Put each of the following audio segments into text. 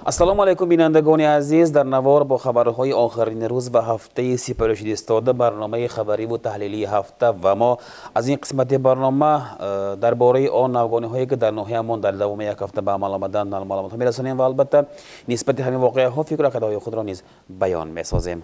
Ассалому алайкум, бинандагони азиз. Дар навор бо хабарҳои охирини рӯз ва ҳафтаи сипаришуда истода барномаи хабариву таҳлилии ҳафта ва мо аз ин қисмати барнома дар бораи он навгониҳое ки дар ноҳияамон дар давоми як ҳафта ба амал омаданд маълумотҳо мерасонем ва албатта нисбати ҳамин воқеаҳо фикру ақидаҳои худро низ баён месозем.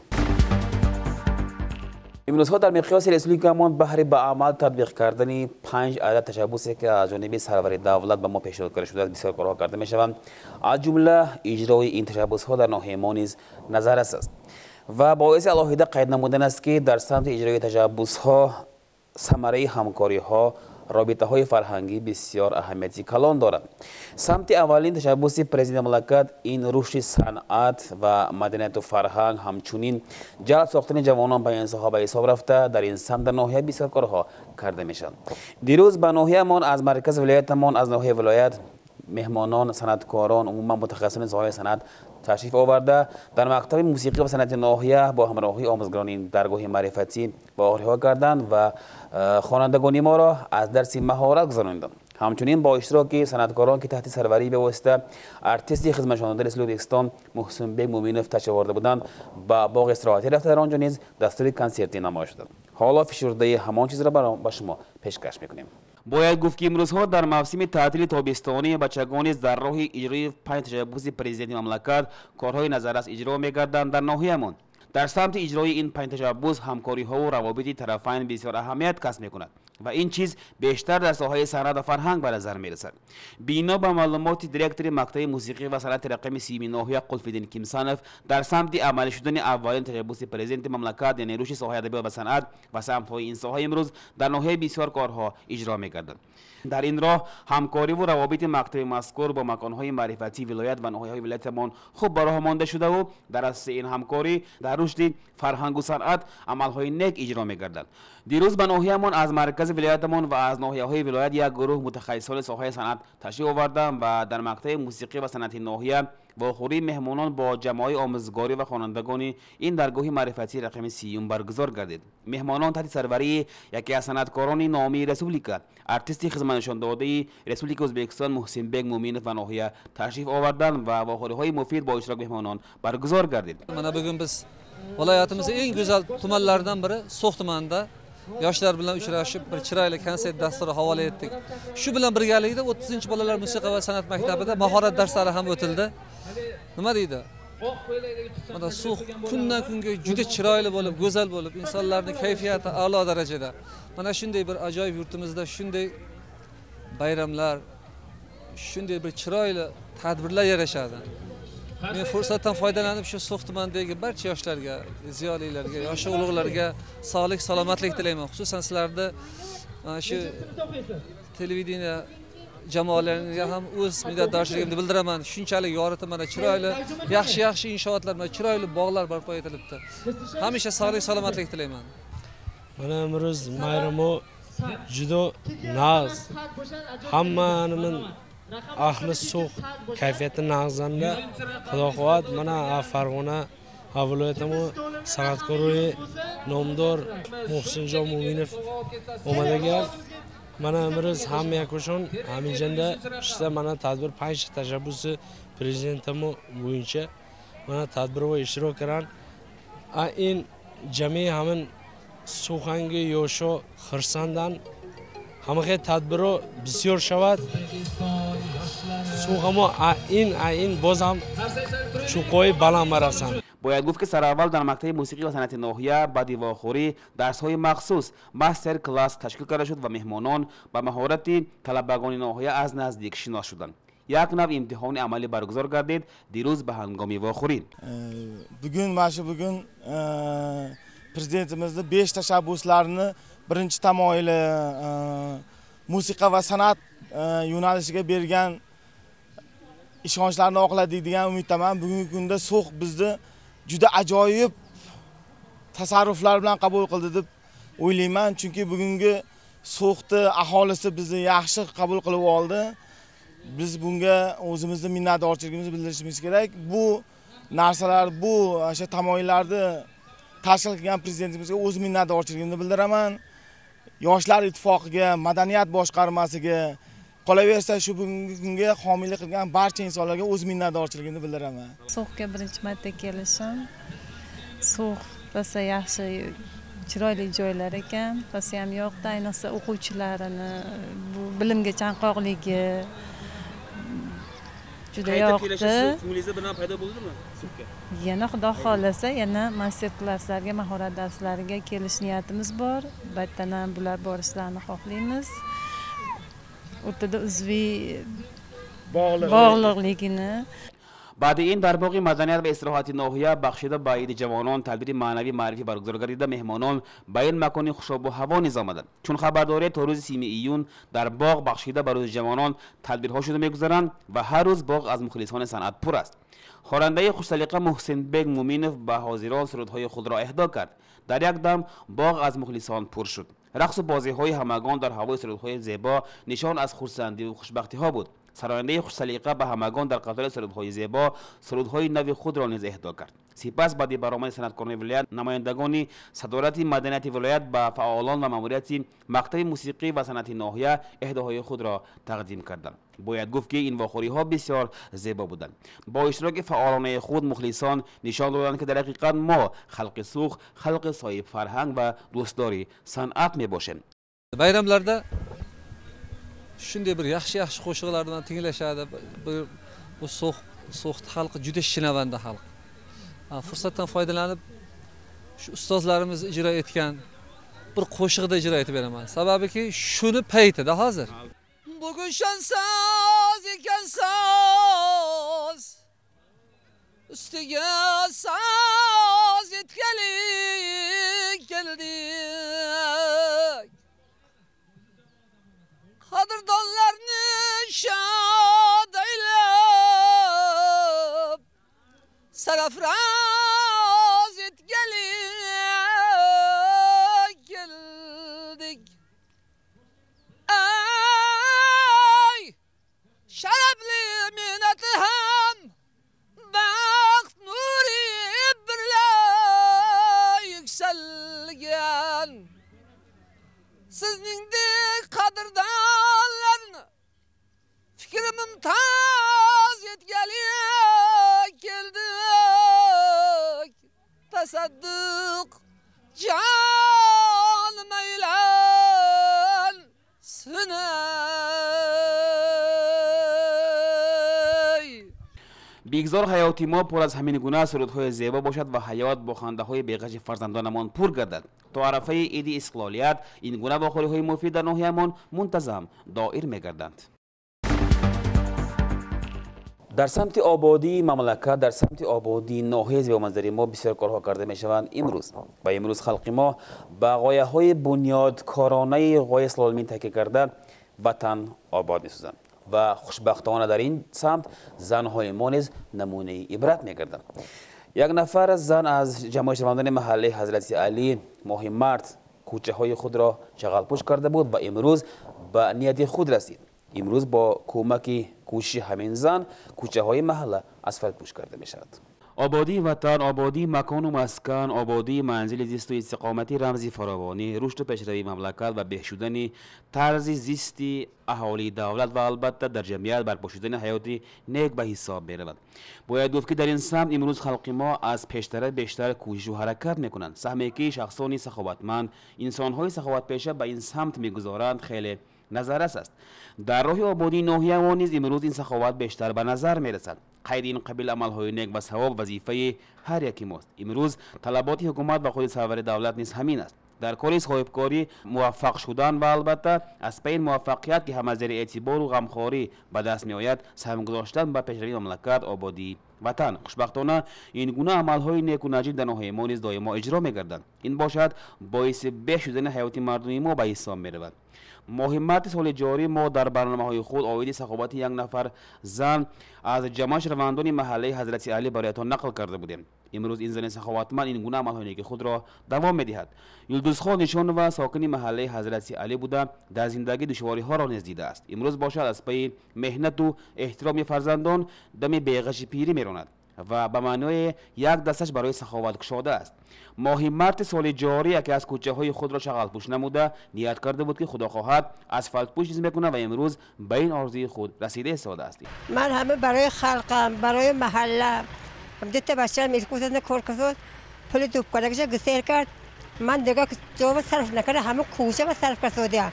Имрӯзҳо дар миқёси республикамон баҳри ба амал татбиқ кардани 5 адад ташаббусе ки аз ҷониби сарвари давлат ба мо пешниҳод карда шудааст, бисёр корҳо карда мешаванд. Аз ҷумла иҷрои ин ташаббусҳо дар ноҳияи мо низ назаррас аст ва боиси алоҳида қайд намудан аст, ки дар самти иҷрои ташаббусҳо самараи ҳамкориҳо, робитаҳои фарҳангӣ бисёр аҳамияти калон дорад. Самти аввалин ташаббуси президенти мамлакат ин рушди санъат ва маданияту фарҳанг, ҳамчунин ҷалб сохтани ҷавонон ба ин соҳа ба ҳисоб рафта, дар ин самт дар ноҳия бисёр корҳо карда мешаванд. Дирӯз ба ноҳияамон аз маркази вилоятамон, аз ноҳияи вилоят меҳмонон, санъаткорон, умуман мутахассисони соҳаи санъат ташриф оварда, дар мактаби мусиқӣ ва санъати ноҳия бо ҳамроҳии омӯзгарони даргоҳи маърифатӣ воқеаҳо карданд ва хонандагони моро аз дарси маҳорат гузарониданд. Ҳамчунин бо иштироки санъаткорон, ки таҳти сарварии бевосита артисти хизматшондаи Республикаи Ӯзбекистон Муҳсинбек Муъминов ташриф оварда буданд, ба боғи истироҳатӣ рафта, дар он ҷо низ дастури консертӣ намоиш шуданд. Ҳоло фишурдаи ҳамон чизро ба шумо пешкаш мекунем. Бояд гуфт, ки имрӯзҳо дар мавсими таътили тобистонӣ бачагон низ дар роҳи иҷрои 5 ташаббуси президенти мамлакат корҳои назаррас иҷро мегарданд дар ноҳиямон. Дар самти иҷрои ин 5 ташаббус ҳамкориҳову равобити тарафайн бисёр аҳамият касб мекунад ва ин чиз бештар дар соҳаи санъат ва фарҳанг ба назар мерасад. Бино ба маълумоти директори мактаби мусиқӣ ва санъати рақами 30-уми ноҳия Қулфиддин Кимсанов, дар самти амалӣ шудани аввалин ташаббуси президенти мамлакат, яъне рушди соҳаи адабиёт ва санъат ва самтҳои ин соҳа, имрӯз дар ноҳияи бисёр корҳо иҷро мегардад. Дар ин роҳ ҳамкориву равобити мактаби мазкур бо маконҳои маърифатии вилоят ва ноҳияҳои вилоятамон хуб ба роҳ монда шудаву дар асоси ин ҳамкорӣ дар рушди фарҳангу санъат амалҳои нек иҷро мегардад. Дирӯз ба ноҳиямон аз маркази вилоятамон ва аз ноҳияҳои вилоят як гурӯҳ мутахассисони соҳаи санъат ташриф оварданд ва дар мактаби мусиқӣ ва санъати ноҳия вохӯрии меҳмонон бо ҷамоаи омӯзгорӣ ва хонандагони ин даргоҳи маърифатии рақами 30-ум баргузор гардид. Меҳмонон таҳти сарварии яке аз санъаткорони номии республика, артисти хизматнишондодаи Республикаи Ӯзбекистон Муҳсинбек Муъминов ба ноҳия ташриф оварданд ва вохӯриҳои муфид бо иштироки меҳмонон баргузор гардид. Mana bugun biz viloyatimizning eng go'zal tumanlaridan biri So'x tumanida yoshlar bilan uchrashib, bir chiroyli konsert dasturi havola etdik. Shu bilan birgalikda 30-bolalar musiqa va san'at maktabida mahorat darslari ham o'tildi. Nima deydi? Mana So'x kundan kunga juda chiroyli bo'lib, go'zal bo'lib, insonlarning kayfiyati a'lo darajada. Mana shunday bir ajoyib yurtimizda shunday bayramlar, shunday bir chiroyli tadbirlar yarashadi. Men fursatdan foydalanib shu So'x tumanidagi barcha yoshlarga, ziyolilarga, yoshi ulug'larga sog'lik, salomatlik tilayman. Xususan sizlarni mana shu televideniya jamoalariga ham o'z minnatdorchiligimni bildiraman. Shunchalik yoritib mana chiroyli, yaxshi-yaxshi inshootlar, mana chiroyli bog'lar barpo etilibdi. Hamisha sog'lik, salomatlik tilayman. Mana imro'z bayramu juda naz. Hammaning ahli So'x kayfiyati nag'zanda. Xudo xohlasa mana Farg'ona viloyatimiz san'atkori nomdor Muhsinjon Mo'minov omadagan. Mana imro'z hamma yakushon haminjanda ishda mana tadbir 5 tashabbusi prezidentimiz bo'yicha mana tadbirga ishtirok qilan. In jami hamin So'xangi yosho xirsandan ҳамахе тадбиро бисёр шавад. Сухамо ин боз ҳам чуқои баланд барасанд. Бояд гуфт, ки сараввал дар мактаби мусиқӣ ва санъати ноҳия баъди вохӯрӣ дарсҳои махсус мастер класс ташкил карда шуд ва меҳмонон ба маҳорати талабагони ноҳия аз наздик шинос шуданд. Як нав имтиҳони амалӣ баргузор гардид дирӯз ба ҳангоми вохӯрӣ. Bugun mana shu bugun prezidentimizni 5 tashabbuslarini birinchi tamoyili musiqa va san'at yo'nalishiga bergan ishonchlarni oqladik degan umiddaman. Bugungi kunda So'x bizni juda ajoyib tasarruflar bilan qabul qildi deb o'ylayman. Chunki bugungi So'xni aholisi bizni yaxshi qabul qilib oldi. Biz bunga o'zimizni minnatdorchiligimizni bildirishimiz kerak. Bu narsalar, bu o'sha tamoyillarni tashkil qilgan prezidentimizga o'z minnatdorchiligimni bildiraman. Yoshlar ittifoqiga, madaniyat boshqarmasiga, Qolaversa, shu bugungi kunga homiylik qilgan barcha insonlarga o'z minnatdorchiligimni bildiraman. So'xga birinchi marta kelishim. So'x rosa yaxshi, chiroyli joylar ekan, rosa ham yoqdi. Ayniqsa o'quvchilarini bu bilimga chanqoqligi juda yoqdi. Ko'nglingizda bir nima paydo bo'ldimi So'xga? Yana Xudo xohlasa, yana master klasslarga, mahorat darslariga kelish niyatimiz bor. Albatta ham bular borishlarini xohlaymiz. O'rtada uzviy bog'liqligini. Баъди ин дар боғи маданият ва истироҳати ноҳия бахшида ба иди ҷавонон тадбири маънавӣ маърифӣ баргузор гардида, меҳмонон ба ин макони хушобу ҳаво низ омаданд. Чун хабар доред, то рӯзи 30 июн дар боғ бахшида ба рӯзи ҷавонон тадбирҳо шуда мегузаранд ва ҳар рӯз боғ аз мухлисони санъат пур аст. Хонандаи хушсалиқа Муҳсинбек Муминов ба ҳозирон сурудҳои худро эҳдо кард. Дар як дам боғ аз мухлисон пур шуд. Рақсу бозиҳои ҳамагон дар ҳавои сурудҳои зебо нишон аз хурсандиву хушбахтиҳо буд. Сарояндаи хушсалиқа ба ҳамагон дар қатори сурудҳои зебо сурудҳои нави худро низ эҳдо кард. Сипас баъди баромади санъаткорони вилоят, намояндагони садорати маданияти вилоят ба фаъолон ва маъмурияти мактаби мусиқӣ ва санъати ноҳия эҳдоҳои худро тақдим карданд. Бояд гуфт, ки ин вохӯриҳо бисёр зебо буданд. Бо иштироки фаъолонаи худ мухлисон нишон доданд, ки дар ҳақиқат мо халқи Сух халқи соҳибфарҳанг ва дӯстдори санъат мебошем. Bayramlarda shunday bir yaxshi-yaxshi qo'shiqlarni tinglashadi. Bu So'x xalqi juda shinavanda xalq. Fursatdan foydalanib shu ustozlarimiz ijro etgan bir qo'shiqda ijro etib beraman. Sababiki shuni paytida hozir. Bugun shansoz ekansoz, ustiga soz etgali keldik. Qadrdonlarni shod aylab, sarafroz etgali keldik. Ay sharafli mehnati ham baxt nuri birla yuksalgan. Sizningdek qadrdonlarni fikri mumtoz etgali keldik. Tasadduq jonim aylan sinay. Бигзор ҳаёти мо пур аз ҳамин гуна сурудҳои зебо бошад ва ҳаёт бо хандаҳои беғаши фарзандонамон пур гардад. То арафаи иди истиқлолият ин гуна вохӯриҳои муфид дар ноҳиямон мунтазам доир мегарданд. Дар самти ободии мамлакат, дар самти ободии ноҳияи зебоманзари мо бисёр корҳо карда мешаванд имрӯз. Ва имрӯз халқи мо ба ғояҳои бунёдкоронаи ғояи истиқлолмин такя карда ватан обод месозанд ва хушбахтона дар ин самт занҳои мо низ намунаи ибрат мегарданд. Як нафар зан аз ҷамоати шаҳрвандони маҳаллаи Ҳазрати Алӣ моҳи март кӯчаҳои худро чағалпӯш карда буд ва имрӯз ба нияти худ расид. Имрӯз бо кӯмаки кӯшиши ҳамин зан кӯчаҳои маҳалла асфалтпӯш карда мешавад. Ободии ватан, ободии макону маскан, ободии манзили зисту истиқоматӣ рамзи фаровонӣ, рушду пешравии мамлакат ва беҳ шудани тарзи зисти аҳолии давлат ва албатта дар ҷамъият барпо шудани ҳаёти нек ба ҳисоб меравад. Бояд гуфт, ки дар ин самт имрӯз халқи мо аз пештара бештар кӯшишу ҳаракат мекунанд. Саҳме ки шахсони саховатманд, инсонҳои саховатпеша ба ин самт мегузоранд, хеле назаррас аст. Дар роҳи ободии ноҳиямо низ имрӯз ин саховат бештар ба назар мерасад. Қайди ин қабил амалҳои нек ва савоб вазифаи ҳар яки мост. Имрӯз талаботи ҳукумат ва худи сарвари давлат низ ҳамин аст. Дар кори соҳибкорӣ муваффақ шудан ва албатта аз пайи муваффақият, ки ҳама зери эътибору ғамхорӣ ба даст меояд, саҳм гузоштан ба пешравии мамлакат, ободии ватан. Хушбахтона ин гуна амалҳои неку наҷиб дар ноҳияи мо низ доимо иҷро мегарданд. Ин бошад боиси беҳ шудани ҳаёти мардуми мо ба ҳисоб меравад. Моҳи марти соли ҷорӣ мо дар барномаҳои худ оиди саховати як нафар зан аз ҷамоати шаҳрвандони маҳаллаи Ҳазрати Алӣ бароятон нақл карда будем. Имрӯз ин зани саховатманд ин гуна амалҳои неки худро давом медиҳад. Юлдузхон Нишонова сокини маҳаллаи Ҳазрати Алӣ буда, дар зиндагӣ душвориҳоро низ дидааст. Имрӯз бошад аз пайи меҳнату эҳтироми фарзандон дами беғаши пирӣ меронад. و به معنای یک دستش برای سخاوت گشاده است. ماه مارت سال جاری یکی از کوچه های خود را شغال پوش نموده نیت کرده بود که خدا خواهد اسفالت پوش نیز میکنه و امروز به این آرزوی خود رسیده ایستاده است. من همه برای خلقم، برای محله، دو تا بچه‌م میرکوزن کورکزود پول دوب کردگش گسیل کرد. من دیگه جو صرف نکرده، همه کوچه و صرف کرده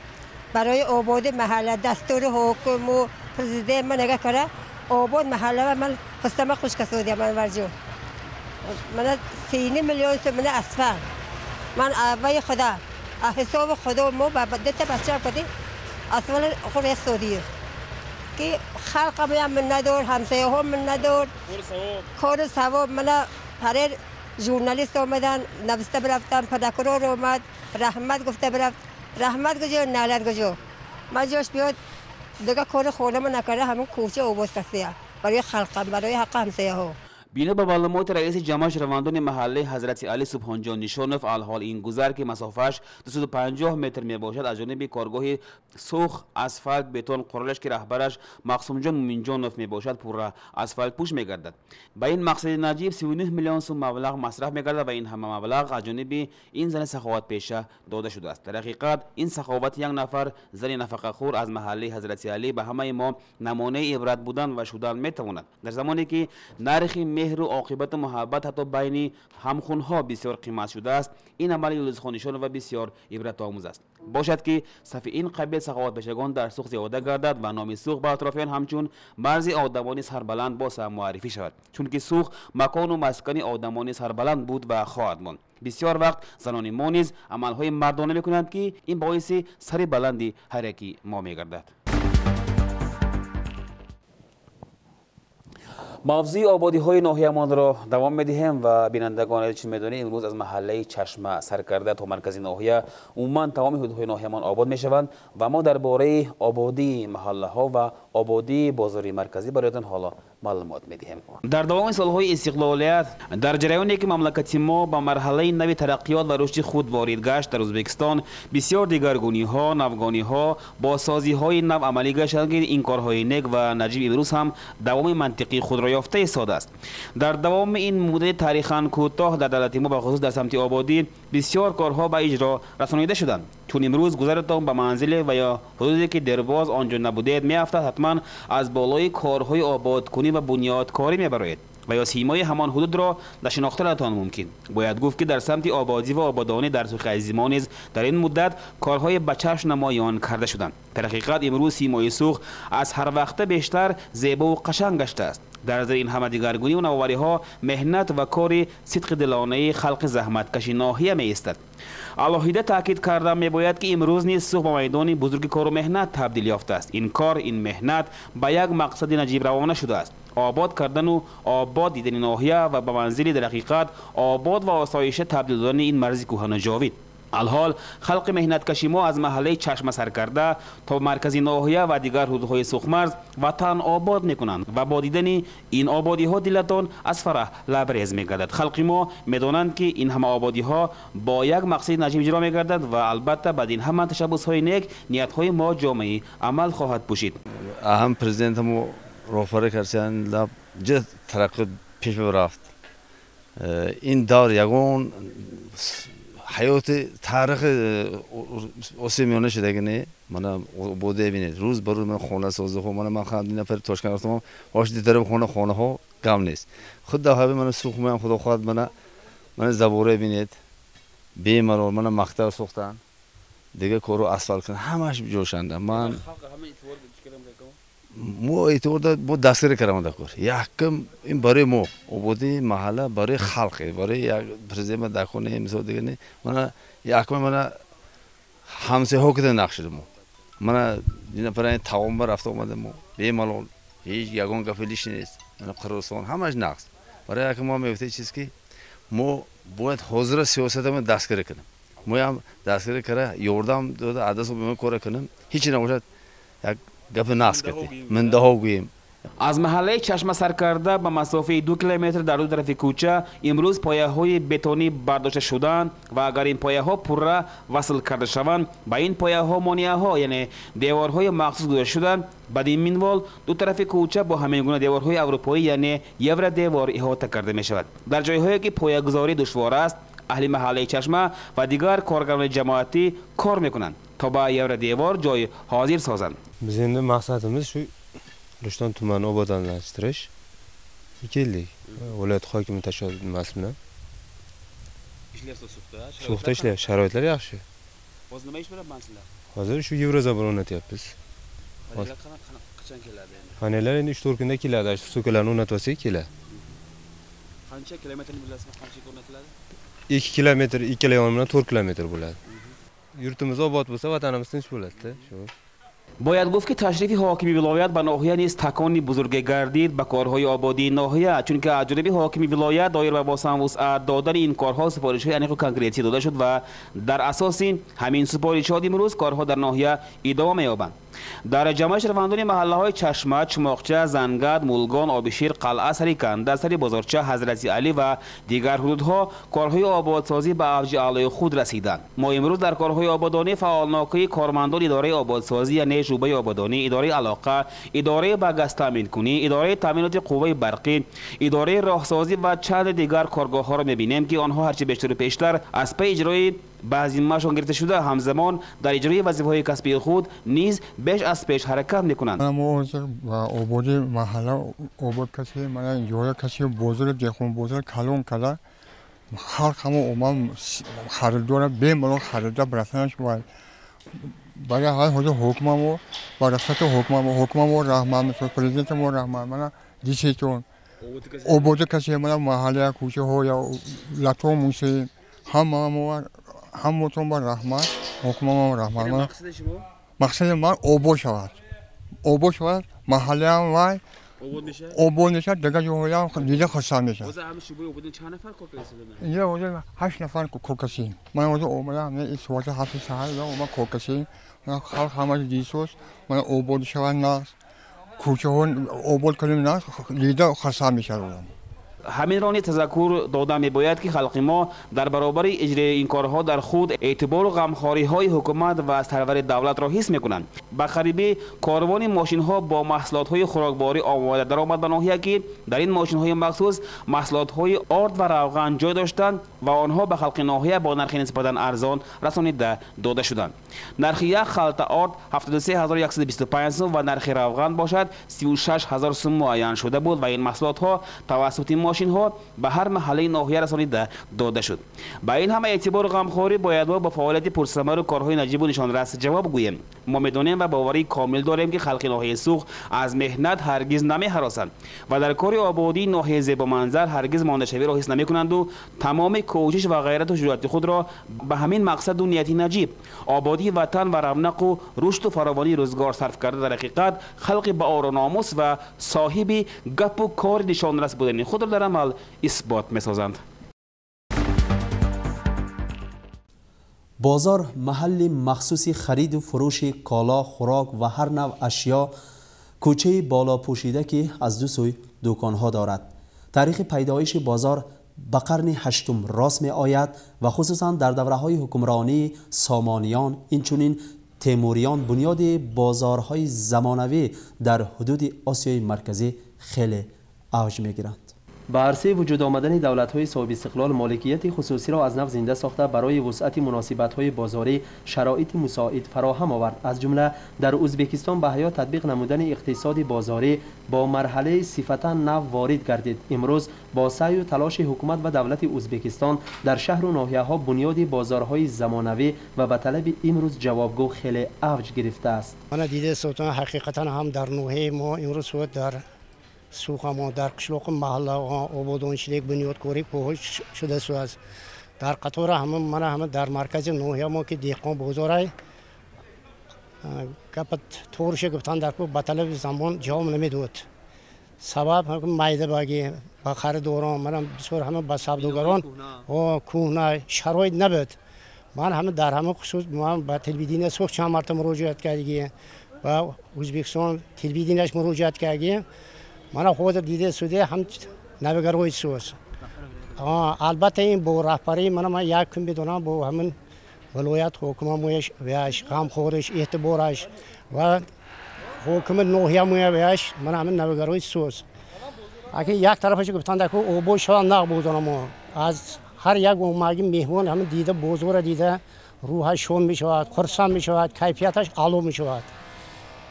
برای آباد محله. دستور حکم و پرزیدنت من نگاه کرده آباد محله و من خستم خوش کسودی. من ورجو من 3 میلیون من اسفل من اول خدا حساب خدا ما با دو تا بچه کردیم اسفل خود سودی که خلق من ندار، همسایه هم من ندار، کار ثواب من پرر ژورنالیست آمدن نوشته برفتن، پرکرور آمد رحمت گفته برفت، رحمت گجو نالت گجو. من جاش بیاد دیگه کار خودم نکرده، همون کوچه آباد کسیه برای خلقم، برای حق همسایه ها. بنا به معلومات رئیس جماعت شهروندان محله حضرت علی سبحانجان نشانوف، الحال این گذر که مسافهش 250 متر می باشد از جانب کارگاه سوخ اسفالت بتون قرلش که رهبرش مقسومجان مومینجانوف می باشد پورا اسفالت پوش می گردد. به این مقصد نجیب 39 میلیون سوم مبلغ مصرف می گردد و این همه مبلغ از جانب این زن سخاوت پیشه داده شده است. در حقیقت این سخاوت یک نفر زن نفقه خور از محله حضرت علی به همه ما نمونه عبرت بودن و شدن می تواند. در زمانی که نرخ مهر و عاقبت و محبت حتی بین همخونها بسیار قیمت شده است، این عمل یلدزخان نشانوف بسیار عبرت آموز است. باشد که صف این قبیل سخاوت پیشگان در سوق زیاده گردد و نام سوق به اطرافیان همچون مرز آدمانی سربلند باز معرفی شود، چون که سوق مکان و مسکن آدمانی سربلند بود و خواهد ماند. بسیار وقت زنان ما نیز عملهای مردانه میکنند که این باعث سر بلندی هر یکی ما میگردد. موضوع آبادی های ناحیه‌مان را دوام میدهیم و بینندگان چون میدونید امروز از محله چشمه سر کرده تا مرکز ناحیه عموما تمام حدودهای ناحیه‌مان آباد میشوند و ما درباره آبادی محله ها و آبادی بازار مرکزی برایتان حالا معلومات میدهیم. در دوام سالهای استقلالیت در جریانی که مملکت ما به مرحله نو ترقیات و رشد خود وارد گشت، در ازبکستان بسیار دیگرگونی ها، نوگانی ها، بازسازی های نو عملی گشتند که این کارهای نیک و نجیب امروز هم دوام منطقی خود را یافته ایستاده است. در دوام این مدت تاریخاً کوتاه در دولت ما به خصوص در سمت آبادی بسیار کارها به اجرا رسانیده شدند. چون امروز گذرتان به منزل و یا حدودی که درباز آنجا نبودید میافتد، حتما از بالای کارهای آبادکنی و بنیادکاری میبرایید و یا سیمای همان حدود را نشناختنتان ممکن. باید گفت که در سمت آبادی و آبادانی در سوخ عزیز ما نیز در این مدت کارهای بچش نمایان کرده شدند. در حقیقت امروز سیمای سوخ از هر وقت بیشتر زیبا و قشنگ گشته است. در زیر این همه دیگرگونی و نوآوری ها مهنت و کار صدق دلانه خلق زحمتکش ناحیه می ایستد. علاهیده تاکید کردم می باید که امروز نیز سوخ به میدان بزرگ کار و مهنت تبدیل یافته است. این کار، این مهنت به یک مقصد نجیب روانه شده است. آباد کردن و آباد دیدن ناحیه و به منزل در حقیقت آباد و آسایش تبدیل دادن این مرز کهن و جاوید. الحال خلق مهنتکشی ما از محله چشمه سر کرده تا مرکز ناحیه و دیگر حدودهای سوخمرز وطن آباد میکنند و با دیدن این آبادی ها دلتان از فرح لبریز میگردد. خلق ما میدانند که این همه آبادی ها با یک مقصد نجیب اجرا میگردد و البته بعد این همه تشبث های نیک نیت های ما جامعه عمل خواهد پوشید. اهم پرزیدنت مو роҳбарӣ карданд, ҷа тараққиёт пеш рафт. Ин давр ягон ҳаёти таърихи Осиёи Миёна шудаги не, мана ободия бинед, рӯз ба рӯз мана хонасозиҳо, мана ман ди нафари Тошканд рафтам, ош дитараби хона хонаҳо гам нест. Худ даҳаби мана Сухмаям худо хоҳад мана забора бинед, бемалол мана мактаб сохтанд, дигар корро асфалт карданд, ҳамааш ҷошанда. Ман мо эътибор дод, мо дастгирӣ кардам дар кор. Якум ин барои мо ободии маҳалла, барои халқ, барои як президент дар кор не, мисол дигар не. Мана якум мана ҳамсояҳо кида нақш шуда мо. Мана дина таом рафта омада мо бемалол, ҳеҷ ягон гапи лиш нест. Мана Қирғизистон ҳамаш нақс. Барои якум мо мегуфтем чиз ки мо бояд ҳозира сиёсатамон дастгирӣ кунем. Моям дастгирӣ карда ёрдам дода адас мо кора кунем. Ҳеҷ набошад як гапи нақс кардем, миндаҳо гӯем. Аз маҳаллаи Чашма сар карда ба масофаи 2 километр дар ду тарафи кӯча имрӯз пояҳои бетонӣ бардошта шуданд ва агар ин пояҳо пурра васл карда шаванд, ба ин пояҳо монеаҳо, яъне деворҳои махсус гузошта шуда, бадин минвол ду тарафи кӯча бо ҳамин гуна деворҳои аврупоӣ, яъне евродевор иҳота карда мешавад. Дар ҷойҳое ки поягузорӣ душвор аст, аҳли маҳаллаи Чашма ва дигар коргарони ҷамоатӣ кор мекунанд то ба евродевор ҷой ҳозир созанд. Biz endi maqsadimiz shu Rishton tumanini obodonlashtirish keldik. Viloyat hokimi tashabbus bilan. Ishlar So'xda, So'xda ishlar, sharoitlar yaxshi. Hozir nima ish bilan bandsizlar? Hozir shu yevrozabor o'rnatyapmiz. Panellar qachon keladi endi? Panellar endi 3-4 kunda keladi. Shu so'kalarni o'rnatib olsak keladi. Qancha kilometrni bilasizmi, qancha o'rnatiladi? 2 kilometr, ikkala yoni bilan 4 kilometr bo'ladi. Yurtimiz obod bo'lsa, vatanimiz tinch bo'ladi-da, shu. Бояд гуфт, ки ташрифи ҳокими вилоят ба ноҳия низ такони бузурге гардид ба корҳои ободии ноҳия, чунки аз ҷониби ҳокими вилоят доир ба босам вусъат додани ин корҳо супоришҳои аниқу конкретӣ дода шуд ва дар асоси ҳамин супоришҳо имрӯз корҳо дар ноҳия идома меёбанд. Дар ҷамъи шаҳрвандони маҳаллаҳои Чашма, Чумоқча, Зангад, Мулгон, Обишир, Қалъа, Сари Канда, Сари Бозорча, Ҳазрати Алӣ ва дигар ҳудудҳо корҳои ободсозӣ ба авҷи аълои худ расиданд. Мо имрӯз дар корҳои ободонӣ фаъолнокии кормандони идораи ободсозӣ, яъне шӯъбаи ободонӣ, идораи алоқа, идораи ба газ таъминкунӣ, идораи таъминоти қувваи барқӣ, идораи роҳсозӣ ва чанде дигар коргоҳҳоро мебинем, ки онҳо ҳарчи бештару пештар аз паи иҷрои ба зиммаашон гирифта шуда, ҳамзамон дар иҷрои вазифаҳои касбии худ низ беш аз пеш ҳаракат мекунанд. Мо ҳозир ба ободии маҳалла обод касе, мана ҷоя касе, бозори деҳқон бозор калон карда, халқ ҳамо омад харидора бемалол харида расанаш ва барои ҳар ҳозир ҳукмамо ба расати ҳукмамо, ҳукмамо раҳмат, мисол президентамо раҳмат, мана дисетон ободӣ касе, мана маҳалла кӯчаҳо я лато мусем, ҳамамо ҳамотон ба раҳмат, ҳукмамо раҳмат. Мақсади ман обод шавад, обод шавад маҳаллаам вай обод мешавад, дигар ҷоҳоям дида хурсанд мешавад. Инҷа ҳозир 8 нафар кор касем. Ман ҳозир омадам соати 7 саҳар омад кор касем. Халқ ҳамааш дисоз, ман обод шавад нас, кӯчаҳо обод кунем нас, дида хурсанд мешавад одам. Ҳаминро низ тазаккур дода мебояд, ки халқи мо дар баробари иҷрои ин корҳо дар худ эътибору ғамхориҳои ҳукумат ва сарвари давлатро ҳис мекунанд. Ба қарибӣ корвони мошинҳо бо маҳсулотҳои хӯрокворӣ омода даромад ба ноҳия, ки дар ин мошинҳои махсус маҳсулотҳои орд ва равған ҷой доштанд ва онҳо ба халқи ноҳия бо нархи нисбатан арзон расонида дода шуданд. Нархи як халта орд 73125 сум ва нархи равған бошад 36000 сум муайян шуда буд ва ин маҳсулотҳо тавассути мошинҳо ба ҳар маҳаллаи ноҳия расонида дода шуд. Ба ин ҳама эътибору ғамхорӣ бояд мо бо фаъолияти пурсамару корҳои наҷибу нишонрас ҷавоб гӯем. Мо медонем ва боварии комил дорем, ки халқи ноҳияи Суғд аз меҳнат ҳаргиз намеҳаросанд ва дар кори ободии ноҳияи зебоманзар ҳаргиз мондашавиро ҳис намекунанду тамоми кӯшиш ва ғайрату шуҷоати худро ба ҳамин мақсаду нияти наҷиб ободии ватан ва равнақу рушду фаровонии рӯзгор сарф карда, дар ҳақиқат халқи ба ору номус ва соҳиби гапу кори нишонрас будани худро дар амал исбот месозанд. Бозор маҳалли махсуси хариду фурӯши кола, хӯрок ва ҳар навъ ашё, кӯчаи болопӯшида, ки аз ду сӯй дуконҳо дорад. Таърихи пайдоиши бозор ба қарни ҳаштум рост меояд ва хусусан дар давраҳои ҳукмронии Сомониён, инчунин Темуриён бунёди бозорҳои замонавӣ дар ҳудуди Осиёи Марказӣ хеле авҷ мегиранд. Ба арсаи вуҷуд омадани давлатҳои соҳибистиқлол моликияти хусусиро аз нав зинда сохта, барои вусъати муносибатҳои бозорӣ шароити мусоид фароҳам овард. Аз ҷумла дар Ӯзбекистон ба ҳаёт татбиқ намудани иқтисоди бозорӣ бо марҳалаи сифатан нав ворид гардид. Имрӯз бо саъю талоши ҳукумат ва давлати Ӯзбекистон дар шаҳру ноҳияҳо бунёди бозорҳои замонавӣ ва ба талаби имрӯз ҷавобгӯ хеле авҷ гирифтааст. Мана дида сотан ҳақиқатан ҳам дар ноҳияи мо имрӯз дар суғамо дар қишлоқи маҳаллаҳо ободончилик бунёдкорӣ коҳиш шуда аст. Дар қатора ҳама мана ҳама дар маркази ноҳия мо ки деҳқон бозорай гапа торша гуфтан дар ба талаби замон ҷавоб намедод. Сабаб майдабагӣ ба харидорон мана бисёр ҳама ба савдогарон кӯҳна шароит набуд. Ман ҳама дар ҳама хусус ман ба телевидения Суғд чанд марта муроҷиат кардагӣ, ба Ӯзбекистон телевиденияш муроҷиат кардагӣ. Мана ҳозир дида суде ҳам навигарҳои соз. Албатта ин бо раҳбарии мана ман як кун бидонам бо ҳамин вилоят ҳокимамояш ваяш ғамхориш эътибораш ва ҳокими ноҳиямоя ваяш мана ҳамин навигарҳои соз. Акин як тарафаш гуфтанд ку обод шавад нағ бозорамо. Аз ҳар як омаги меҳмон ҳамин дида бозора дида рӯҳаш шон мешавад, хурсанд мешавад, кайфияташ аъло мешавад.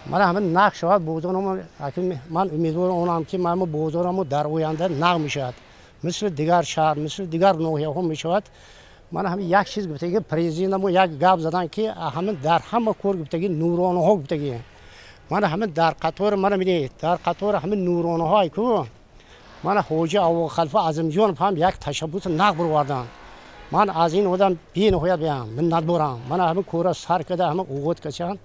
Мана ҳамин нағ шавад бозорамо. Акин ман умедвор онам ки мана бозорамо дар оянда нағ мешавад. Мисли дигар шаҳр, мисли дигар ноҳияҳо мешавад. Мана ҳамин як чиз гуфтаги президентамо як гап задан ки ҳамин дар ҳама кор гуфтаги нуронаҳо гуфтаги. Мана ҳамин дар қатори мана бинед, дар қатори ҳамин нуронаҳое ку мана ҳоҷи Абухалфа Азимҷонов ҳам як ташаббуси нағ бароварданд. Ман аз ин одам бениҳоят миннатдорам. Мана ҳамин кора сар карда ҳамин оғоз карданд.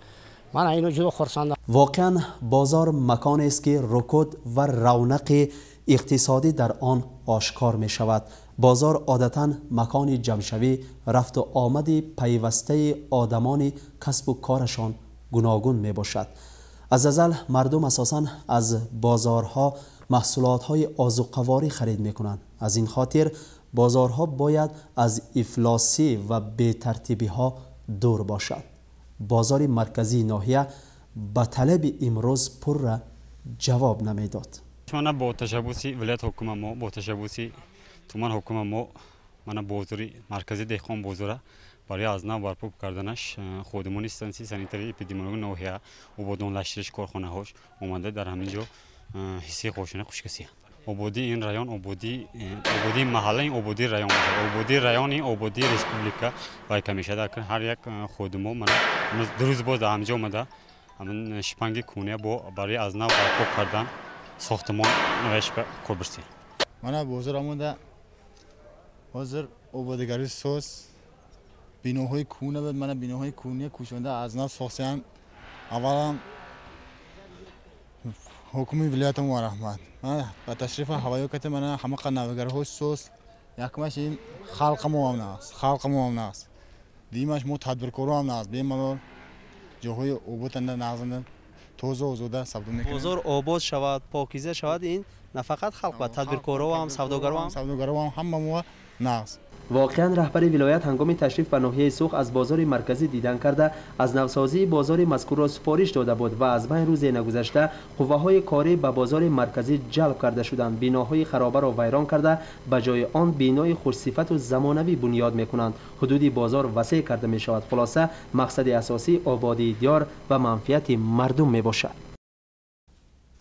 Ман ино ҷудо хурсандам. Воқеан бозор маконест ки рукуд ва равнақи иқтисодӣ дар он ошкор мешавад. Бозор одатан макони ҷамъшавӣ, рафту омади пайвастаи одамони касбу корашон гуногун мебошад. Аз азал мардум асосан аз бозорҳо маҳсулотҳои озуқаворӣ харид мекунанд. Аз ин хотир бозорҳо бояд аз ифлосӣ ва бетартибиҳо дур бошад. Бозори марказии ноҳия ба талаби имрӯз пурра ҷавоб намедод. Мана бо ташаббуси вилоят ҳокима мо, бо ташаббуси туман ҳокима мо мана бозори маркази деҳқон бозора барои аз нав барпо карданаш ходимони стансияи санитарии эпидемиологии ноҳия ободонлаштириш корхонаҳош омада дар ҳамин ҷо ҳиссаи хошона хушкасия. Ободии ин район, ободии маҳалла, ин ободии район бошад. Ободии район ин ободии республика вай кам мешавад. Ҳар як ходимо мана ду рӯз боз дар ҳамин ҷо омада ҳамин шпанги куния бо барои аз нав барпо кардан сохтмон навеш ба кор бирсем. Мана бозор омада ҳозир ободигарии соз биноҳои кӯна буд. Мана биноҳои кӯна кӯчонда аз нав сохтанд. Аввалан ҳокими вилоятам ва раҳмат. Мана ба ташрифа ҳавоё ката мана ҳама навигарҳои соз. Якмаш ин халқамо ҳам наст, халқамо ҳам наст. Дуюмаш мо тадбиркоро ҳам наст. Бемалол ҷоҳои ободанда нағзанда тоза озода савдо мекунем. Бозор обод шавад, покиза шавад, ин на фақат халқ ба тадбиркоро ҳам, савдогаро ҳам, савдогаро ҳам ҳама мо нағз. Воқеан раҳбари вилоят ҳангоми ташриф ба ноҳияи Суғд аз бозори марказӣ дидан карда аз навсозии бозори мазкурро супориш дода буд ва аз байн рӯзе нагузашта қувваҳои корӣ ба бозори марказӣ ҷалб карда шуданд. Биноҳои харобаро вайрон карда ба ҷои он бинои хушсифату замонавӣ бунёд мекунанд. Ҳудуди бозор васеъ карда мешавад. Хулоса, мақсади асосӣ ободии диёр ва манфиати мардум мебошад.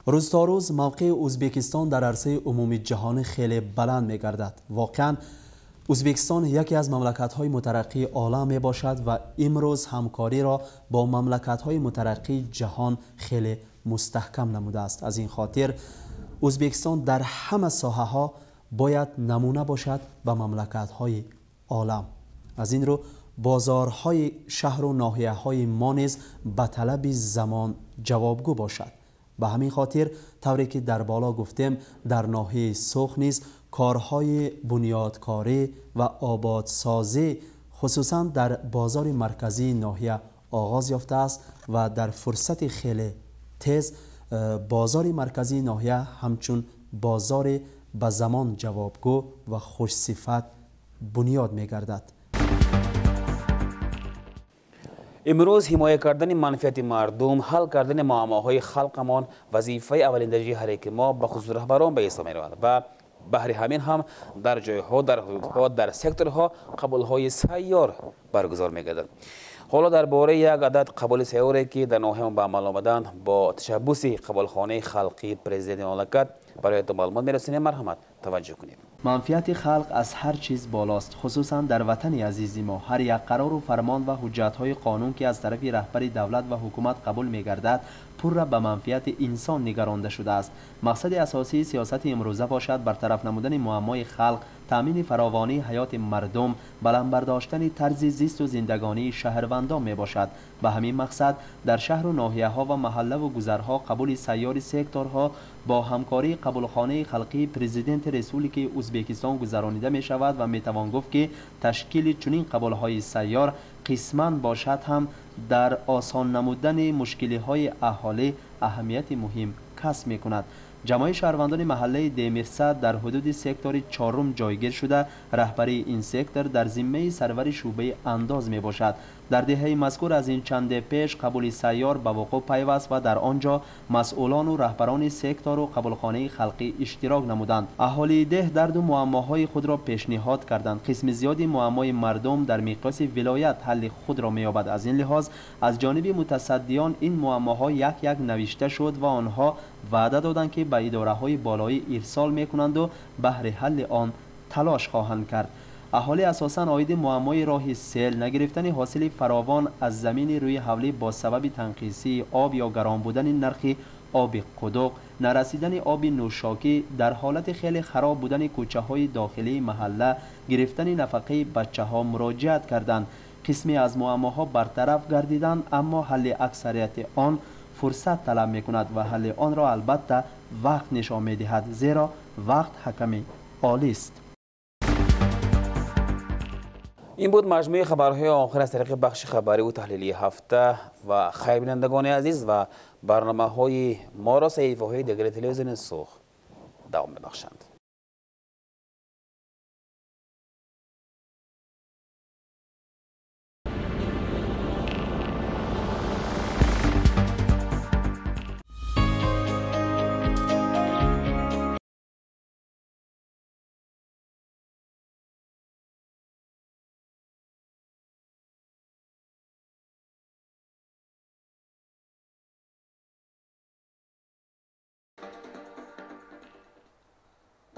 Рӯз то рӯз мавқеи Ӯзбекистон дар арсаи умумии ҷаҳонӣ хеле баланд мегардад. Воқеан Ӯзбекистон яке аз мамлакатҳои мутараққии олам мебошад ва имрӯз ҳамкориро бо мамлакатҳои мутараққии ҷаҳон хеле мустаҳкам намудааст. Аз ин хотир Ӯзбекистон дар ҳама соҳаҳо бояд намуна бошад ба мамлакатҳои олам. Аз ин рӯ бозорҳои шаҳру ноҳияҳои мо низ ба талаби замон ҷавобгӯ бошад. Ба ҳамин хотир тавре ки дар боло гуфтем, дар ноҳияи Суғд низ корҳои бунёдкорӣ ва ободсозӣ хусусан дар бозори марказии ноҳия оғоз ёфтааст ва дар фурсати хеле тез бозори марказии ноҳия ҳамчун бозори ба замон ҷавобгӯ ва хушсифат бунёд мегардад. Имрӯз ҳимоя кардани манфиати мардум, ҳал кардани муаммоҳои халқамон вазифаи аввалин дараҷаи ҳар яки мо ба хусус раҳбарон ба ҳисоб меравад ва баҳри ҳамин ҳам дар ҷойҳо, дар ҳудудҳо, дар секторҳо қабулҳои сайёр баргузор мегардад. Ҳоло дар бораи як адад қабули сайёре ки дар ноҳиямо ба амал омаданд бо ташаббуси қабулхонаи халқии президенти мамлакат бароятон маълумот мерасонем. Марҳамат, таваҷҷӯҳ кунед. Манфиати халқ аз ҳар чиз болост, хусусан дар ватани азизи мо. Ҳар як қарору фармон ва ҳуҷҷатҳои қонун ки аз тарафи раҳбари давлат ва ҳукумат қабул мегардад, пурра ба манфиати инсон нигаронда шудааст. Мақсади асосии сиёсати имрӯза бошад бартараф намудани муаммои халқ, таъмини фаровонии ҳаёти мардум, баланд бардоштани тарзи зисту зиндагонии шаҳрвандон мебошад. Ба ҳамин мақсад дар шаҳру ноҳияҳо ва маҳаллаву гузарҳо қабули сайёри секторҳо бо ҳамкории қабулхонаи халқии президенти Республикаи Ӯзбекистон гузаронида мешавад ва метавон гуфт ки ташкили чунин қабулҳои сайёр қисман бошад ҳам дар осон намудани мушкилиҳои аҳолӣ аҳамияти муҳим касб мекунад. ҷамъи шаҳрвандони маҳаллаи Демирсад дар ҳудуди сектори чорум ҷойгир шуда, раҳбарии ин сектор дар зиммаи сарвари шӯъбаи андоз мебошад. Дар деҳаи мазкур аз ин чанде пеш қабули сайёр ба вуқӯъ пайваст ва дар он ҷо масъулону раҳбарони сектору қабулхонаи халқӣ иштирок намуданд. Аҳолии деҳ дарду муаммоҳои худро пешниҳод карданд. Қисми зиёди муаммои мардум дар миқёси вилоят ҳалли худро меёбад. Аз ин лиҳоз аз ҷониби мутасаддиён ин муаммоҳо як-як навишта шуд ва онҳо ваъда доданд, ки ба идораҳои болоӣ ирсол мекунанду баҳри ҳалли он талош хоҳанд кард. Аҳолӣ асосан оиди муаммои роҳи сел, нагирифтани ҳосили фаровон аз замини рӯи ҳавлӣ бо сабаби танқисии об ё гарон будани нархи оби қудуқ, нарасидани оби нӯшокӣ, дар ҳолати хеле хароб будани кӯчаҳои дохилии маҳалла, гирифтани нафақаи бачаҳо муроҷиат карданд. Қисме аз муаммоҳо бартараф гардиданд, аммо ҳалли аксарияти он фурсат талаб мекунад ва ҳалли онро албатта вақт нишон медиҳад, зеро вақт ҳаками олист. Ин буд маҷмӯи хабарҳои охир аз тариқи бахши хабарӣ ва таҳлилии ҳафта. Ва хайр, бинандагони азиз, ва барномаҳои моро саҳифаҳои дигари телевизиони Суғд давом мебахшанд.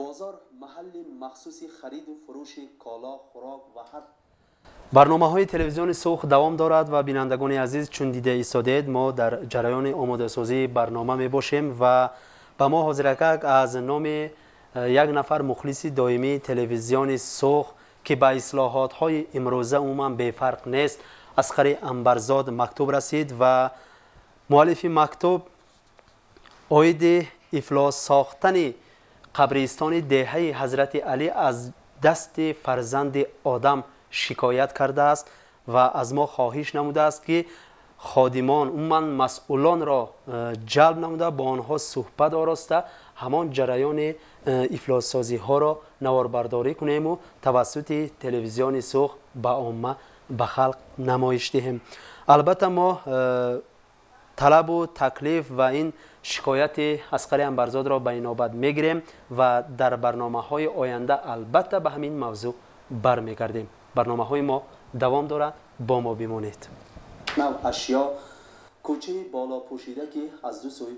Бозор маҳалли махсуси хариду фурӯши кола, хӯрок ва ҳар. Барномаҳои телевизиони Суғд давом дорад ва бинандагони азиз, чун дида истодед, мо дар ҷараёни омодасозии барнома мебошем ва ба мо ҳозиракак аз номи як нафар мухлиси доимии телевизиони Суғд, ки ба ислоҳотҳои имрӯза умуман бефарқ нест, Асқари Анбарзод мактуб расид ва муаллифи мактуб оиди ифлос сохтани қабристони деҳаи Ҳазрати Алӣ аз дасти фарзанди одам шикоят кардааст ва аз мо хоҳиш намудааст, ки ходимон, умуман масъулонро ҷалб намуда, бо онҳо суҳбат ороста, ҳамон ҷараёни ифлоссозиҳоро наворбардорӣ кунему тавассути телевизиони Суғд ба омма, ба халқ намоиш диҳем. Албатта мо талабу таклиф ва ин шикояти Асқари Анбарзодро ба инобат мегирем ва дар барномаҳои оянда албатта ба ҳамин мавзӯъ бармегардем. Барномаҳои мо давом дорад, бо мо бимонед. Нав ашё, кӯчаи боло пӯшида, ки аз ду сӯй